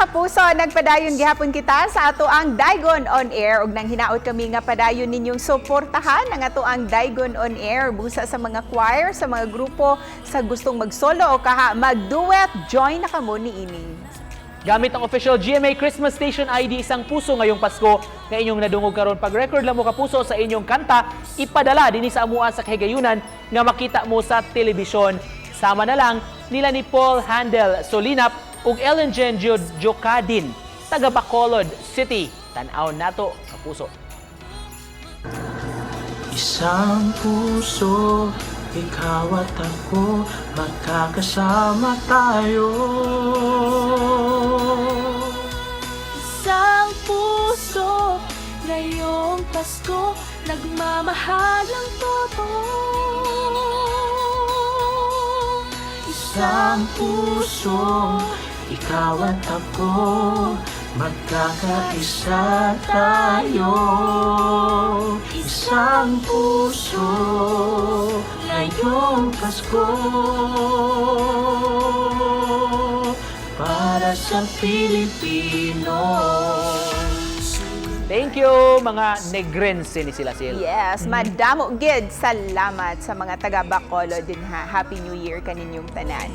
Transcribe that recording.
Kapuso, nagpadayon gihapon kita sa atoang Daigon on Air ug nang hinaot kami nga padayon ninyong suportahan ang atoang Daigon on Air busa sa mga choir, sa mga grupo, sa gustong magsolo o kaha mag-duet, join na kamo niini. Gamit ang official GMA Christmas Station ID, Isang Puso Ngayong Pasko nga inyong nadungog karon, pag-record lang mo, kapuso, sa inyong kanta, ipadala dinhi sa amua sa kahigayunan nga makita mo sa telebisyon. Sama na lang nila ni Paul Handel Solinap ug Ellen Jen Jocadin, taga Bacolod City. Tan-aw nato, kapuso. Isang puso, ikaw at ako, magkakasama tayo. Isang puso, ngayong Pasko, nagmamahal ang totoo. Isang puso, ikaw at ako, magkakaisa tayo. Isang puso, ngayong Pasko, para sa Pilipino. Thank you, mga Negrense ni sila sil. Yes, madamo gid, salamat sa mga taga Bacolod din ha. Happy New Year kaninyong tanan.